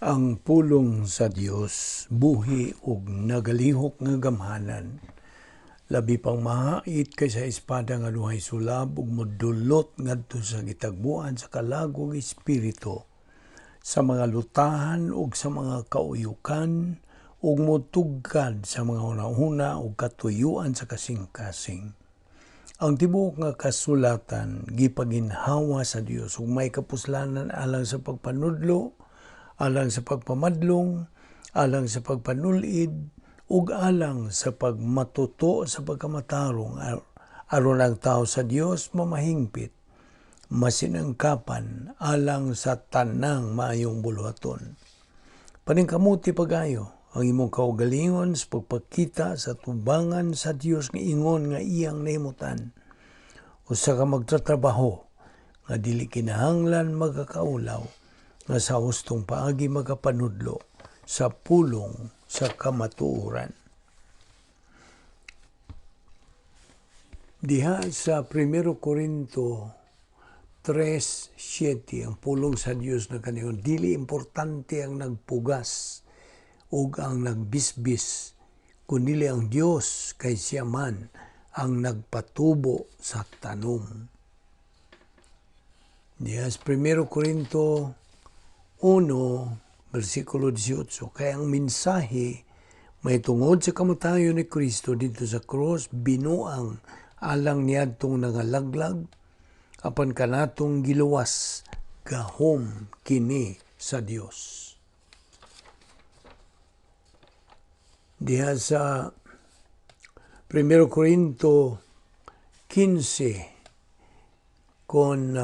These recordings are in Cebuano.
Ang pulong sa Dios buhi ug nagalihok nga gamhanan, labi pang mahait kaysa espada nga duhay sulab ug modulot ngadto sa gitagbuan sa kalagog espiritu, sa mga lutahan ug sa mga kauyukan, ug motugkad sa mga hunahuna ug katuyuan sa kasing-kasing. Ang tibuok nga kasulatan gipaginhawa sa Dios ug may kapuslanan alang sa pagpanudlo, alang sa pagpamadlong, alang sa pagpanulid, ug alang sa pagmatuto sa pagkamatarong, aron ang tao sa Dios mamahingpit, masinangkapan alang sa tanang maayong buluhaton. Paningkamuti pagayo ang imong kaugalingon sa pagpakita sa tubangan sa Dios nga ingon nga iyang nahimutan. Usa ka magtatrabaho nga dili kinahanglan magakaulaw, nga sa hustong paagi magapanudlo sa pulong sa kamatuoran. Diha sa 1 Corinto 3:7, ang pulong sa Dios na kaniyon, dili importante ang nagpugas ug ang nagbisbis, kundi ang Dios kay siya man ang nagpatubo sa tanom. Diha sa 1 Corinto 1, versikulo 18, kaya ang mensahe may tungod sa kamatayon ni Kristo dito sa cross, binuang alang niadtong nangalaglag, apan kanatong giluwas, gahom kini sa Dios. Diha sa 1 Corinto 15, con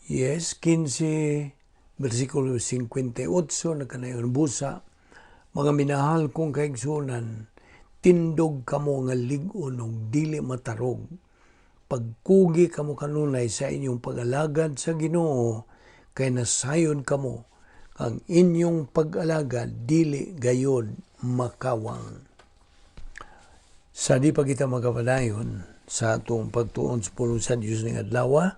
yes, 15, versikulo 58, nagkanayon busa, mga minahal kong kaigsunan, tindog kamo nga lig-on ug dili matarog. Pagkugi kamo kanunay sa inyong pag-alagad sa Ginoo, kay nasayon kamo ang inyong pag-alagad dili gayod makawang. Sa di pa kita magkapadayon sa atong pagtuon sa pulong sa Dios ning adlaw,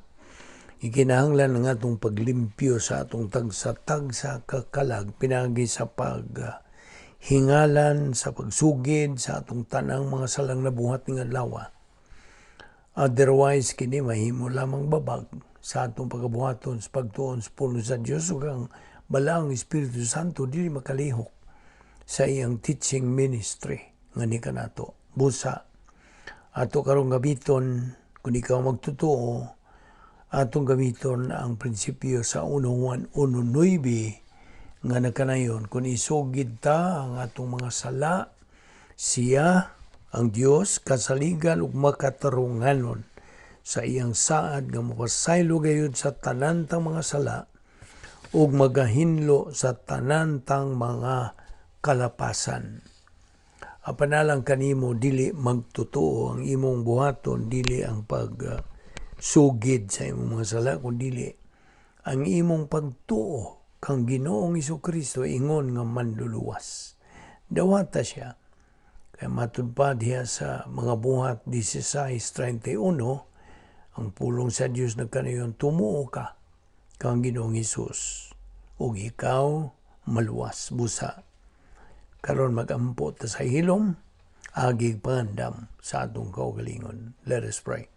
ikinahanglan ang atong paglimpyo sa atong tagsa-tagsa kakalag pinaagi sa paghingalan, sa pagsugid sa atong tanang mga salang nabuhat ning adlaw. Otherwise, kini mahimo lamang babag sa atong pagabuhaton sa pagtuon sa pulong sa Dios ug ang balaang Espiritu Santo dili makalihok sa iyang teaching ministry nga ni kanato. Busa ato karong gamiton, kung ikaw magtotoo, atong gamiton ang prinsipyo sa 1 Juan 1:9 nga nagkanayon, kung isugid ta ang atong mga sala, siya ang Dios kasaligan ug makatarunganon sa iyang saad nga mopasaylo gayud sa tanan tang mga sala ug magahinlo sa tanan tang mga kalapasan. Apan alang kanimo dili magtotoo ang imong buhaton, dili ang pagsugid sa imong mga sala, kun dili ang imong pagtuo kang Ginoong Hesukristo ingon nga manluluwas. Dawata siya. Kaya matud pa diha sa mga Buhat 16:31, ang pulong sa Dios nagkanayon, tumuo ka kang Ginoong Hesus ug ikaw maluwas. Busa karon magampo ta sa hilom, agig pangandam sa atong kaugalingon. Let us pray.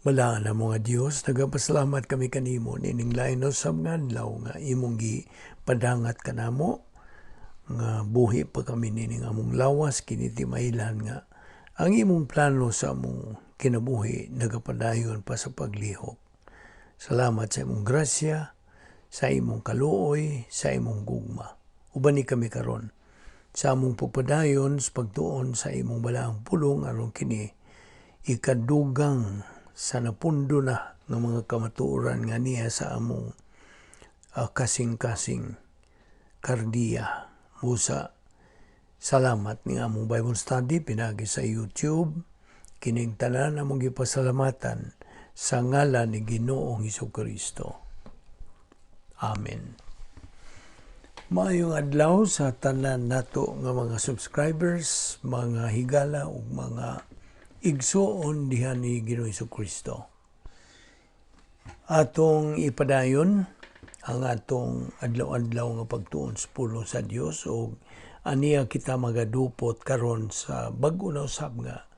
Balaan na mga Dios, nagapasalamat kami kanimo nining lain sa mga adlaw nga imong gipadangat kanamo nga buhi pa kami nining among lawas, kini timahilan nga ang imong plano sa among kinabuhi nagapadayon pa sa paglihok. Salamat sa imong grasya, sa imong kaluoy, sa imong gugma. Uban ni kami karon sa among pagpadayon sa pagtuon sa imong balaang pulong aron kini ikadugang sa napundo na ng mga kamatuoran nga niya sa among kasing-kasing kardiya. Busa, salamat ni among Bible study pinagi sa YouTube. Kining tanan among gipasalamatan Sa ngalan ni Ginoong Kristo. Amen. Maayong adlaw sa tanan nato nga mga subscribers, mga higala ug mga igsuon diha ni Ginoong Kristo. Atong ipadayon ang atong adlaw-adlaw nga pagtuon sa pulong sa Dios ug aniya kita magadupot karon sa bag-o na usab nga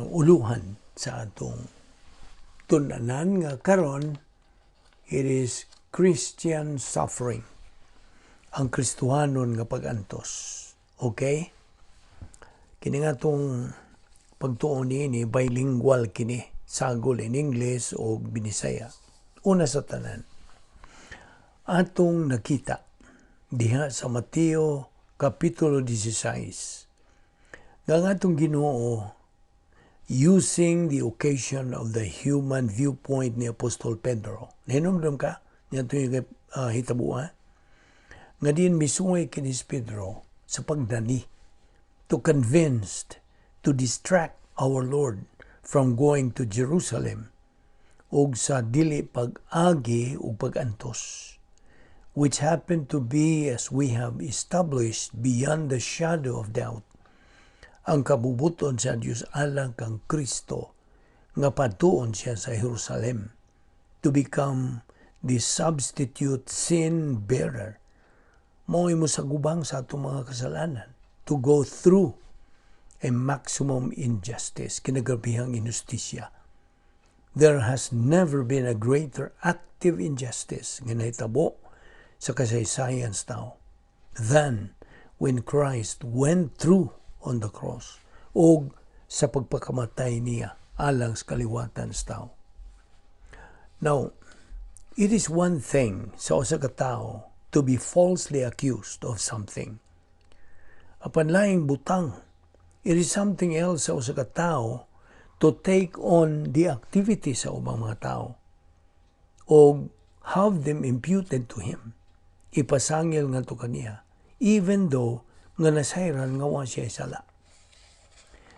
uluhan sa atong tun-anan nga karon, it is Christian suffering, ang Kristohanon nga pag-antos. Okay, kini nga atong pagtuon niini, bilingual kini, sagol in English o Binisaya. Una sa tanan, atong nakita diha sa Mateo Kapitulo 16 nga ang atong Ginoo, using the occasion of the human viewpoint ni Apostol Pedro. Nahinumdum ka niya ito yung hitabua? Nga din misuway kini si Pedro sa pagdani to convinced to distract our Lord from going to Jerusalem ug sa dili pag-agi ug pag-antos, which happened to be, as we have established beyond the shadow of doubt, ang kabubuton sa Dios alang kang Kristo nga patuon siya sa Jerusalem to become the substitute sin bearer, mao mo sa gubang sa atong mga kasalanan, to go through a maximum injustice, kinagrabihang injustisya. There has never been a greater active injustice nga nahitabo sa kasaysayan sa tao than when Christ went through on the cross o sa pagpakamatay niya alang sa kaliwatan sa tao. Now, it is one thing sa usa ka tawo to be falsely accused of something. Apan laing butang, it is something else sa usa ka tawo to take on the activity sa ubang mga tao o have them imputed to him. Ipasangil ngadto kaniya, even though nga nasayran nga wa siya sala.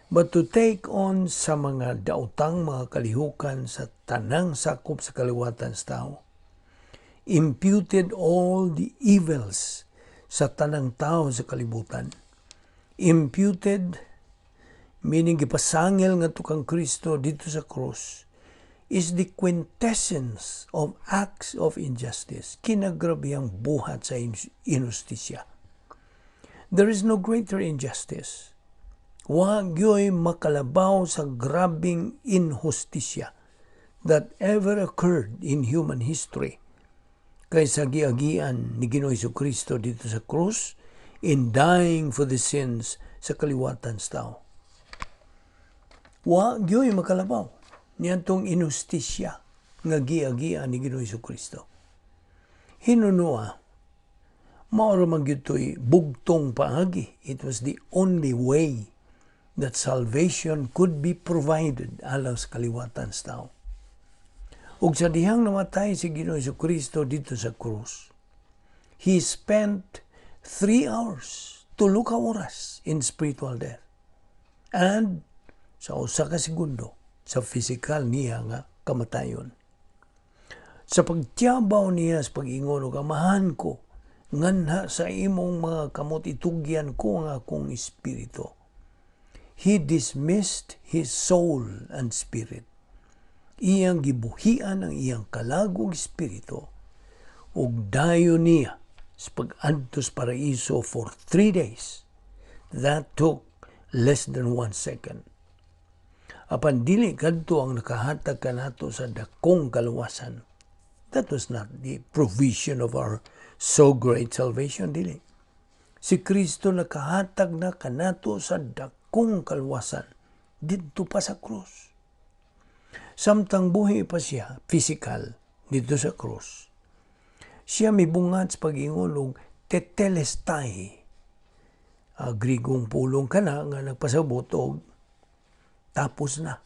But to take on sa mga daotang mga kalihukan sa tanang sakop sa kaliwatan sa tao, imputed all the evils sa tanang tao sa kalibutan. Imputed, meaning gipasangil ngadto kang Kristo didto sa cross, is the quintessence of acts of injustice. Kinagrabihang buhat sa injustisya. There is no greater injustice. Wa gyoy makalabaw sa grabing inhustisya that ever occurred in human history kaysa giagian ni Ginoong Kristo didto sa krus in dying for the sins sa kaliwatan sa tao. Wa gyoy makalabaw niadtong inhustisya nga giagian ni Ginoong Kristo. Hinunua, mao ra man gyud to'y bugtong paagi. It was the only way that salvation could be provided alang sa kaliwatan sa tao. Ug sa dihang namatay si Ginoong Kristo didto sa krus, He spent 3 hours, 3 ka oras in spiritual death. And sa 1 ka segundo, sa physical niya nga kamatayon. Sa pagtiyabaw niya sa pag-ingon og "Amahan ko, nganha sa imong mga kamot itugyan ko ang akong espiritu," he dismissed his soul and spirit. Iyang gibuhian ang iyang kalag ug espiritu ug dayon niya sa pag-adto sa paraiso for 3 days. That took less than one second. Apan dili kadto ang nakahatag kanato sa dakong kaluwasan. That was not the provision of our so great salvation, dili. Si Kristo nakahatag na kanato sa dakong kaluwasan didto pa sa krus. Samtang buhi pa siya, physical, didto sa krus, siya mibungat sa pag-ingon og "tetelestai." Grigong pulong kana nga nagpasabot og tapos na.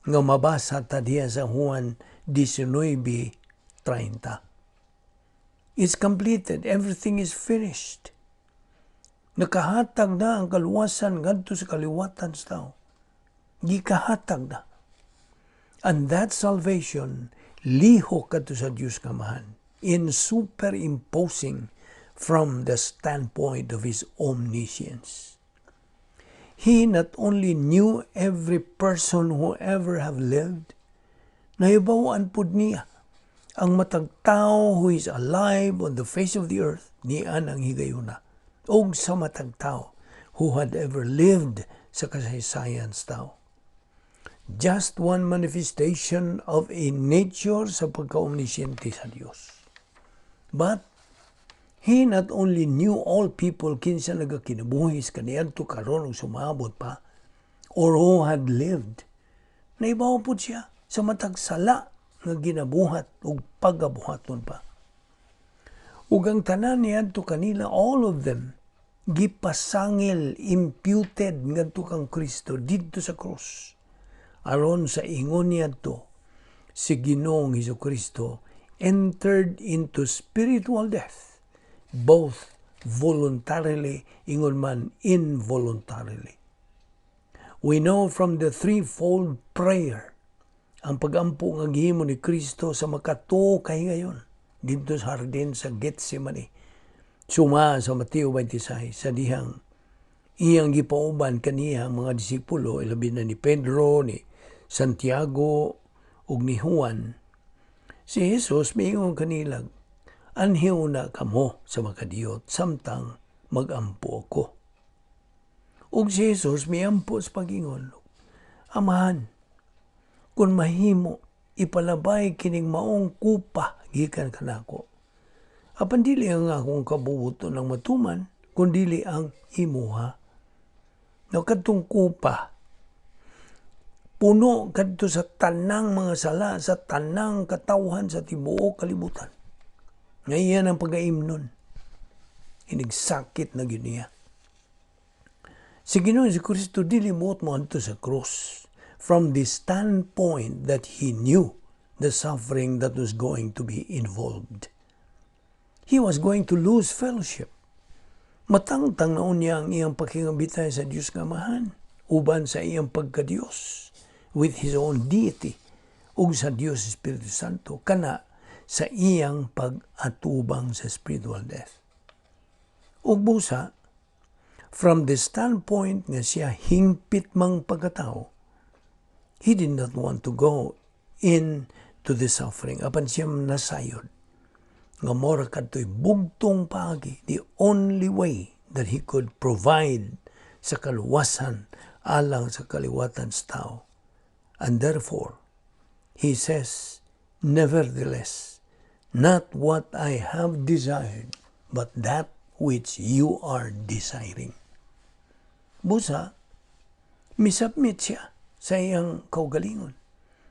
Nga mabasa ta diya sa Juan 19:30. It's completed. Everything is finished. Nakahatag na ang kaluwasan ngadto sa kaliwatan sa tao. Gikahatag na. And that salvation lihok kadto sa Dios nga Amahan in superimposing from the standpoint of His omniscience. He not only knew every person who ever have lived, nahibaw-an pud niya ang matag tao who is alive on the face of the earth nian ang higayuna og sa matag tao who had ever lived sa kasaysayan sa tao. Just one manifestation of a nature sa pagka-omnisciente sa Dios. But He not only knew all people, kinsa nagakinabuhi kaniadto, karon ug sumabot pa, or who had lived. Naibaw pud siya sa matag sala nga ginabuhat ug pagabuhaton pa. Ug ang tanan niadto kanila, all of them, gipasangil, imputed ngadto kang Kristo didto sa krus. Aron sa ingon niadto, si Ginoong Kristo entered into spiritual death, both voluntarily, ingon man involuntarily. We know from the threefold prayer, ang pagampo nga gihimo ni Kristo sa makatuo kahigayon didto sa hardin sa Gethsemane. Suma sa Mateo 26, sa dihang iyang gipauban kaniya ang mga disipulo, ilabi na ni Pedro, ni Santiago ug ni Juan. Si Jesus miingon kanila, "Anhiw na kamo sa makadiyot samtang magampo ako." Ug si Jesus miampo sa pag-ingon, "Amahan, kung mahimo, ipalabay kining maong kupa gikan kanako. Apan dili ang akong kabubuton ang matuman, kundili ang imuha." No, kadtong kupa, puno kadto sa tanang mga sala sa tanang katawhan sa tibuok kalibutan. Ngayon ang pagaimnon. Inigsakit na gyud niya. Si Ginoong si Kristo dili muot moadto sa krus from the standpoint that He knew the suffering that was going to be involved. He was going to lose fellowship. Matangtang na unya ang iyang pakingabitay sa Diyos nga Amahan uban sa iyang pagka-Diyos with His own deity ug sa Diyos Espiritu Santo kana sa iyang pag-atubang sa spiritual death. Ug busa, from the standpoint nga siya hingpit mang pagkatao, he did not want to go into the suffering. Apan siya nasayod nga mora kadto'y bugtong paagi, the only way that he could provide sa kaluwasan alang sa kaliwatan sa tao. And therefore, he says, "Nevertheless, not what I have desired, but that which you are desiring." Busa, misubmit siya sa iyang kaugalingon.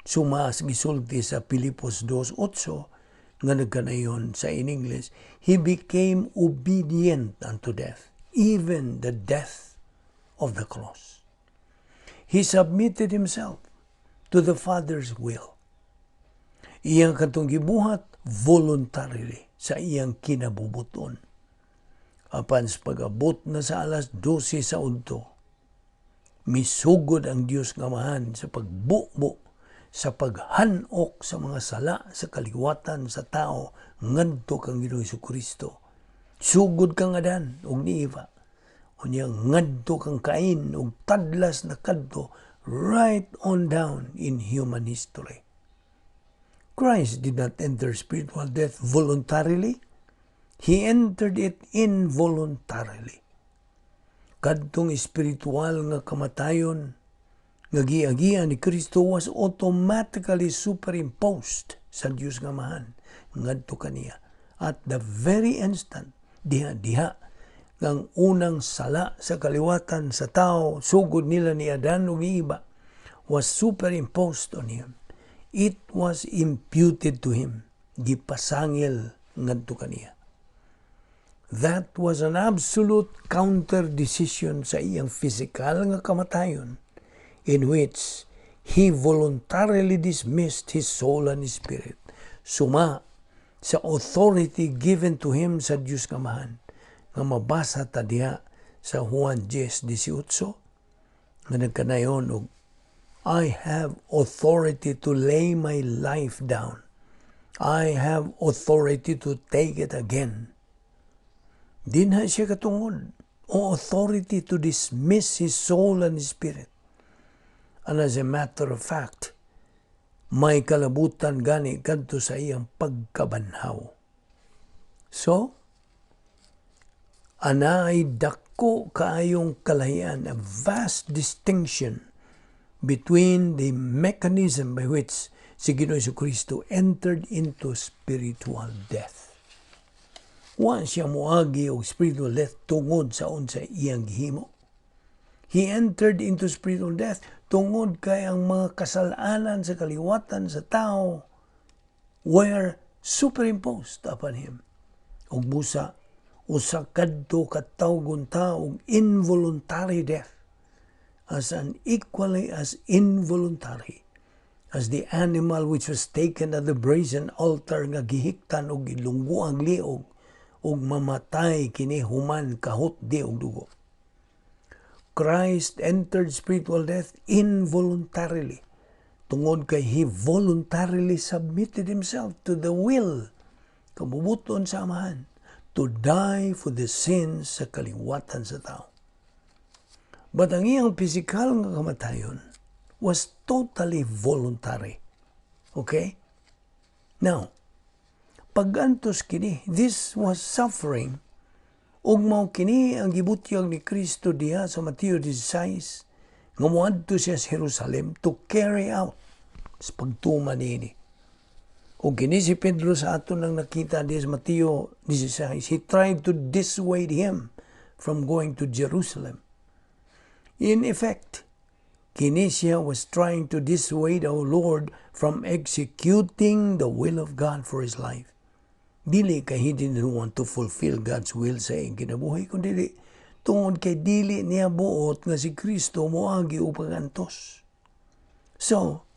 Sumas gisulti sa Pilipos 2.8 nga nagkanayon sa in English, he became obedient unto death, even the death of the cross. He submitted himself to the Father's will. Iyang katong gibuhat voluntarily sa iyang kinabubuton. Apan sa pag-abot na sa alas 12 sa udto, misugod ang Dios nga Amahan sa pagbubo, sa paghanok sa mga sala sa kaliwatan sa tao ngadto kang Ginoong Kristo. Sugod kang Adan ug ni Eva. Unya ngadto kang Cain ug tadlas na kadto right on down in human history. Christ did not enter spiritual death voluntarily. He entered it involuntarily. Kadtong espiritual nga kamatayon nga giagian ni Kristo was automatically superimposed sa Dios nga Amahan ngadto kaniya. At the very instant, diha diha ang unang sala sa kaliwatan sa tao, sugod nila ni Adan ug Eva, was superimposed on him. It was imputed to him. Gipasangil ngadto kaniya. That was an absolute counter decision sa iyang physical nga kamatayon in which he voluntarily dismissed his soul and his spirit. Suma sa authority given to him sa Diyos nga Amahan nga mabasa ta diha sa Juan 10:18 nga nagkanayon og "I have authority to lay my life down. I have authority to take it again." Dinha siya katungod o authority to dismiss his soul and his spirit. And as a matter of fact, may kalabutan gani kadto sa iyang pagkabanhaw. So, anaay dako kaayong kalahian, a vast distinction between the mechanism by which si Ginoong Kristo entered into spiritual death. Wa siya moagi og spiritual death tungod sa unsa iyang gihimo. He entered into spiritual death tungod kay ang mga kasalanan sa kaliwatan sa tao were superimposed upon him. Ug busa usa kadto katawgon ta og involuntary death, as an equally as involuntary as the animal which was taken at the brazen altar nga gihiktan og gilungguang liog ug mamatay kini human kahutdi og dugo. Christ entered spiritual death involuntarily tungod kay he voluntarily submitted himself to the will, kabubuton sa Amahan, to die for the sins sa kaliwatan sa tao. But ang iyang physical nga kamatayon was totally voluntary. Okay? Now, pagantos kini, this was suffering, ug mao kini ang gibutyag ni Kristo diha sa Mateo 16 nga moadto siya sa Jerusalem to carry out sa pagtuman niini. Ug kini si Pedro, sa ato nang nakita diha sa Mateo 16, he tried to dissuade him from going to Jerusalem. In effect, kini siya was trying to dissuade our Lord from executing the will of God for his life. Dili kay he didn't want to fulfill God's will sa iyang kinabuhi, kundi tungod kay dili niya buot nga si Kristo moagi og pagantos. So,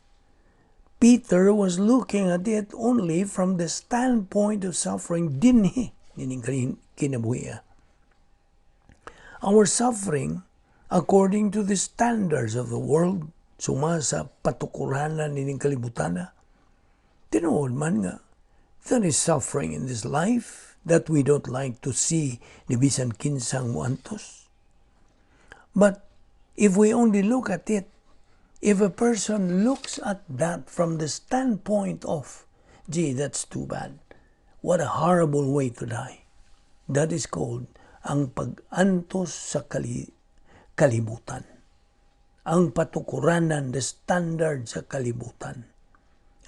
Peter was looking at it only from the standpoint of suffering dinhi nining kinabuhi. Our suffering, according to the standards of the world, suma sa patukuranan nining kalibutana, tinuod man nga there is suffering in this life that we don't like to see ni bisan kinsang muantos. But if we only look at it, if a person looks at that from the standpoint of, "Gee, that's too bad. What a horrible way to die." That is called ang pag-antos sa kalibutan. Ang patukuranan, the standard sa kalibutan.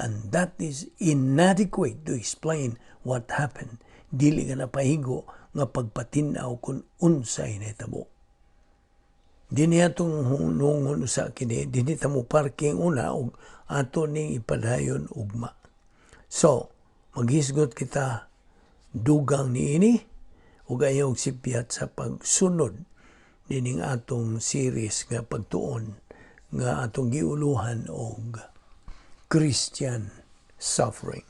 And that is inadequate to explain what happened. Dili ka na pahigo nga pagpatinaw kung unsay nahitabo. Dinhi atong hunungon usa kini, dinhi ta mo parking una ug ato ning ipadayon ugma. So, maghisgot kita dugang niini ug ayaw sipyat sa pagsunod nining atong series nga pagtuon nga atong giuluhan og Christian suffering.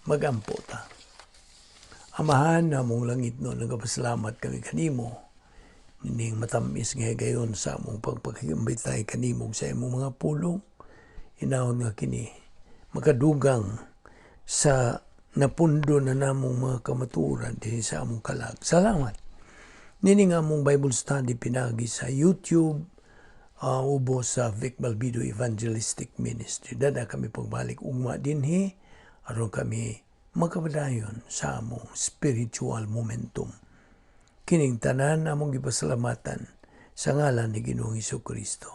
Magampo ta. Amahan namong langitnon, nagapasalamat kami kanimo nining matamis nga higayon sa among pagpakigambitay kanimo sa imong mga pulong. Inahon nga kini makadugang sa napundo na namong mga kamatuoran dinhi sa among kalag. Salamat. Nini nga among Bible study pinagi sa YouTube, ubos sa Vic Balbido Evangelistic Ministry. Dada kami pagbalik ugma dinhi aron kami makapadayon sa among spiritual momentum. Kining tanan among gipasalamatan sa ngalan ni Ginoong Kristo.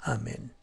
Amen.